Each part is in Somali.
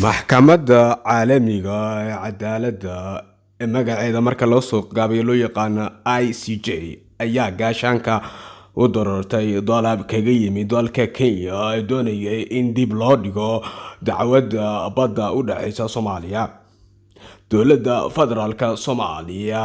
Maxkamadda Caalamiga ah ee Cadaaladda ee magaceeda marka loo soo gaabiyo loo yaqaano ICJ ayaa gaashaanka u daruurtay dalab kaga yimid dalka Kenya ee doonayay in dib loo dhigo dacwadda badda u dhaxaysa Soomaaliya. Dowladda Federaalka Soomaaliya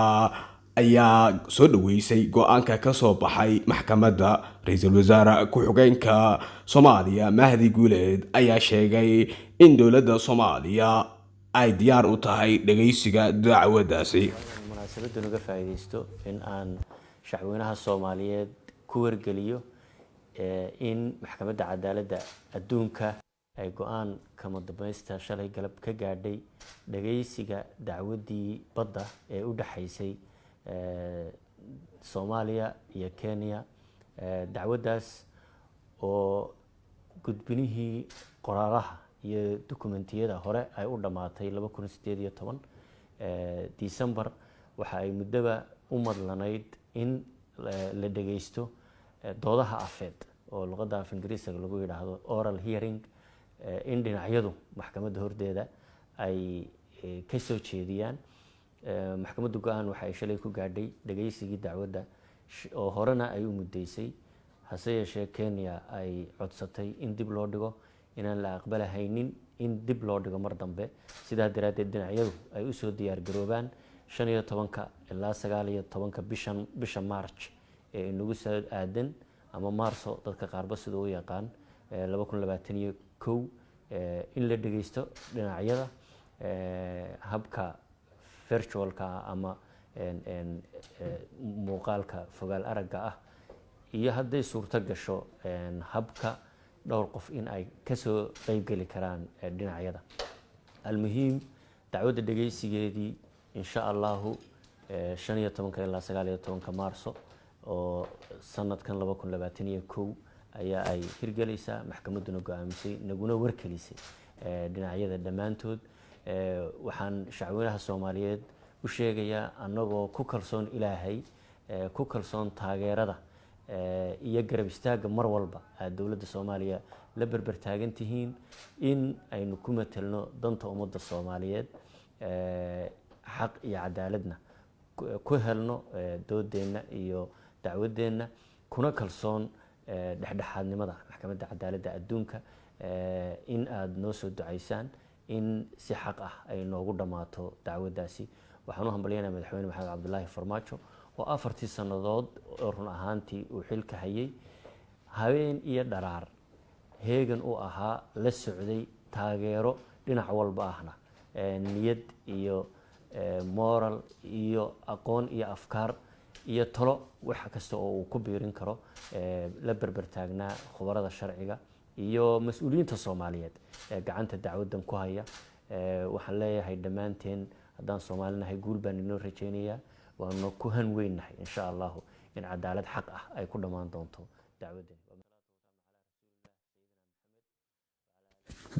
ayaa soo dhaweysay go'aanka ka soo baxay maxkamadda. Ra'iisul Wasaare ku-xigeenka Soomaaliya Mahdi Guuleed ayaa sheegay in dowladda Soomaaliya ay diyaar u tahay dhageysiga dacwaddaasi. Munaasabadan uga faa'iidaysto in aan shacweynaha Soomaaliyeed ku wargeliyo in Maxkamadda Cadaaladda Adduunka ay go'aan kama dambaysta shalay galab ka gaadhay dhageysiga dacwaddii badda ee u dhaxaysay Soomaaliya iyo Kenya, dacwaddaas oo gudbinihii qoraalaha iyo dukumentiyada hore ay u dhammaatay 2018 December. Waxa ay muddaba u madlanayd in la dhageysto doodaha afeed oo luqadda af Ingiriisiga lagu yidhaahdo oral hearing, in dhinacyadu maxkamadda hordeeda ay ka soo jeediyaan. Maxkamaddu go'aan waxa ay shalay ku gaadhay dhageysigii dacwadda oo horena ay u muddeysay, hase yeeshee Kenya ay codsatay in dib loo dhigo, inaan la aqbalahaynin in dib loo dhigo mar dambe. Sidaa daraaddeed dhinacyadu ay usoo diyaar garoobaan 15-ka ilaa 19-ka bishan, bisha March ee inagu soo aadan, ama Maarso dadka qaarba siduu u yaqaan, 2021, in la dhageysto dhinacyada habka virtualka ama muuqaalka fogaal aragga ah, iyo hadday suurto gasho habka dhowr qof in ay kasoo qeybgeli karaan dhinacyada. Almuhiim, dacwadda dhegeysigeedii insha Allahu 15-ka ilaa 19-ka Maarso oo sanadkan 2021 ayaa ay hirgelaysaa, maxkamadduna go'aamisay, naguna warkelisay dhinacyada dhammaantood. Waxaan shacweynaha Soomaaliyeed u sheegayaa, annagoo ku kalsoon Ilaahay, ku kalsoon taageerada iyo garab istaagga mar walba aad dowladda Soomaaliya la berber taagan tihiin, in aynu ku matelno danta ummadda Soomaaliyeed, xaq iyo cadaaladna ku helno doodeenna iyo dacwadeenna, kuna kalsoon dhexdhexaadnimada Maxkamadda Cadaaladda Adduunka, in aada noo soo ducaysaan in si xaq ah ay noogu dhammaato dacwaddaasi. Waxaan u hambalyanaya Madaxweyne Maxamed Cabdulaahi Farmaajo oo 4-tii sannadood oo run ahaantii uu xilka hayay habeen iyo dharaar heegan u ahaa, la socday, taageero dhinac walba ahna, niyad iyo moral iyo aqoon iyo afkaar iyo talo, wax kasta oo uu ku biirin karo la berber taagnaa khubarada sharciga iyo mas'uuliyiinta Soomaaliyeed ee gacanta dacwaddan ku haya. Waxaan leeyahay dhammaanteen haddaan Soomaalinahay guul baan inoo rajaynayaa, waanu ku han weynnahay insha Allahu in cadaalad xaq ah ay ku dhammaan doonto dacwaddan.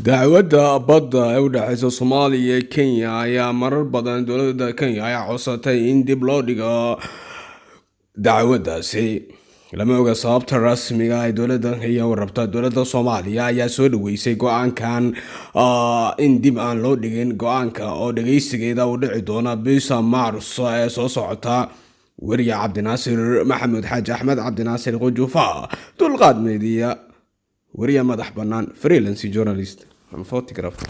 Dacwadda badda ee u dhexeysa Soomaaliya iyo Kenya ayaa marar badan dowladda Kenya ayaa codsatay in dib loo dhigo dacwaddaasi. Lama oga sababta rasmiga ay dowladda Kenya u rabta. Dowladda Soomaaliya ayaa soo dhaweysay go'aankan in dib aan loo dhigin go'aanka oo dhageysigeeda uu dhici doona bisha Maarso ee soo socota. Weriye Cabdinaasir Maxamuud Xaaji Axmed, Cabdinaasir Qujufa, Dulqaad Media, weriye madax bannaan, freelance journalist and photographer.